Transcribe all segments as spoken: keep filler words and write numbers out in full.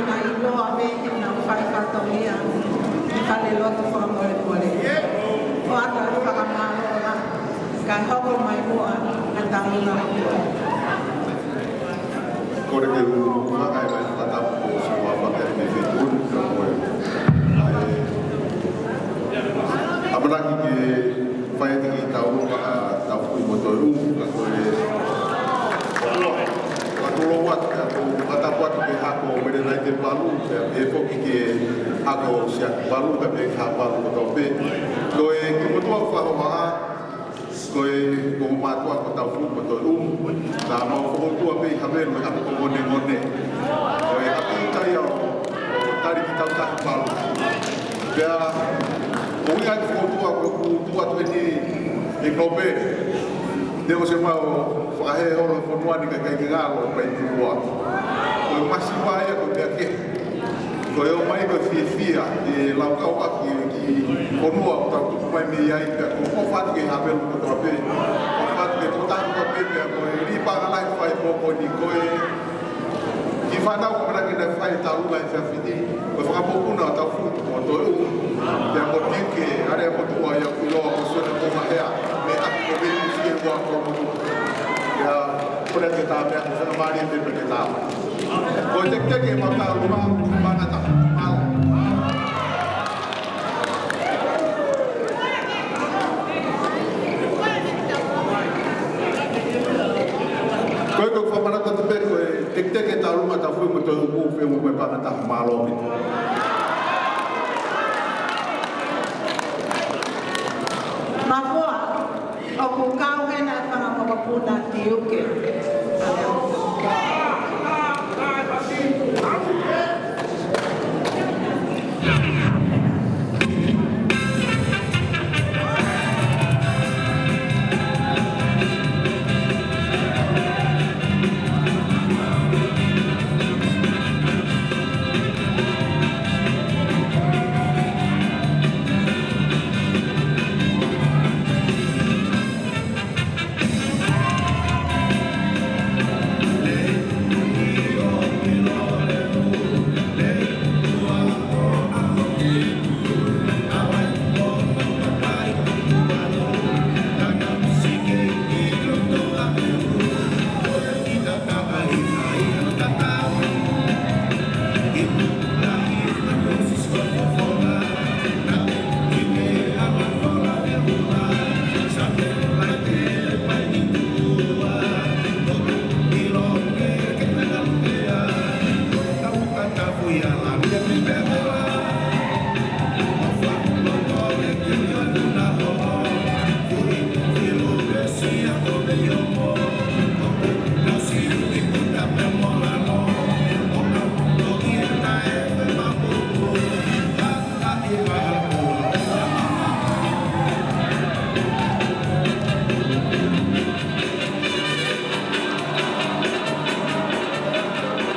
Naʻe ʻiloa pē ke nau fai fatongia ʻi he falelotu fakamolemole. ʻOatu ʻa e fakamālō, kae hoko mai muʻa ʻa e taumuʻa. Kole ke u fakaʻeʻa mai fakatapu ko Sua Fakaʻeʻa mei Feituʻu, ka ko e, ʻa e, ʻamanaki ke fai ʻaki e taumuʻa ʻa Taufuʻi mo Toeʻumu, ka ko e, ʻoku ou lotu atu, ʻoku ou fakatapu atu ki he hako Melenai Tepalu, pea pehē foki ki he hako Siaki Palu, ka pehē ki he hako Palu kotoa pē. Ko e kiʻi motuʻa fakahohaʻa, ko e, ko e mātuʻa ko Taufuʻi mo Toeʻumu. Naʻa mau fokoutua pē ʻi Havelu he ʻapi ko Ngonengone. Ko e ʻapi ʻikai ʻo tali ki Tautahi Palu. Pea, ko e ʻuhinga e fokoutua ko ʻeku tuʻu atu eni ʻi Nōpele. Te o se mau fakahē holo e fonua ni ka ʻikai ke ngalo ʻa e paipula. Ko e masiva ia ko e meʻa kehe. Ko e ō mai ko e fiefia, ʻe laukau ʻaki e kiʻi fonua ʻoku tau tupu mai mei ai pea ko e ʻofa atu ki he Havelu kotoa pē. ʻOfa atu ki he tokotaha kotoa pē pea ko e lipa ngala e fai pō ko eni ko e kiʻi fānau ko ena ke na fai e taumuʻa he efiafi ni. Ko e fanga mokopuna ʻo Taufuʻi mo Toeʻumu. Pea ko Tike, ʻa e motuʻa ia ʻoku ʻiloa ko Sione Moʻungahea. Mei he ʻapi ko Venusi ʻi Huaʻakomotu. Pea ko ena ke tā meʻa ko e fakamālie pē ke tā. Ko e teketeke mau taumuʻa, mana ta, mau. Ko e ko e fakamanatu atu pē ko e teketeke taumuʻa Taufuʻi mo Toeʻumu, pea mo e mana ta, mālō ʻaupito. Mafua. ʻOku kau hena e fanga mokopuna Tiuke.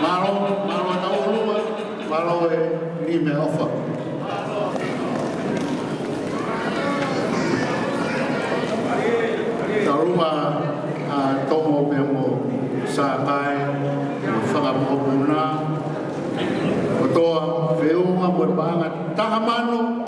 Mālō, mālō ʻa tautolu ʻulua, mālō e lime ʻofa. Tauluma ʻa Tomo pea mo Sakai, mo e fanga mokopuna kotoa, feʻunga mo e paʻanga taha mano,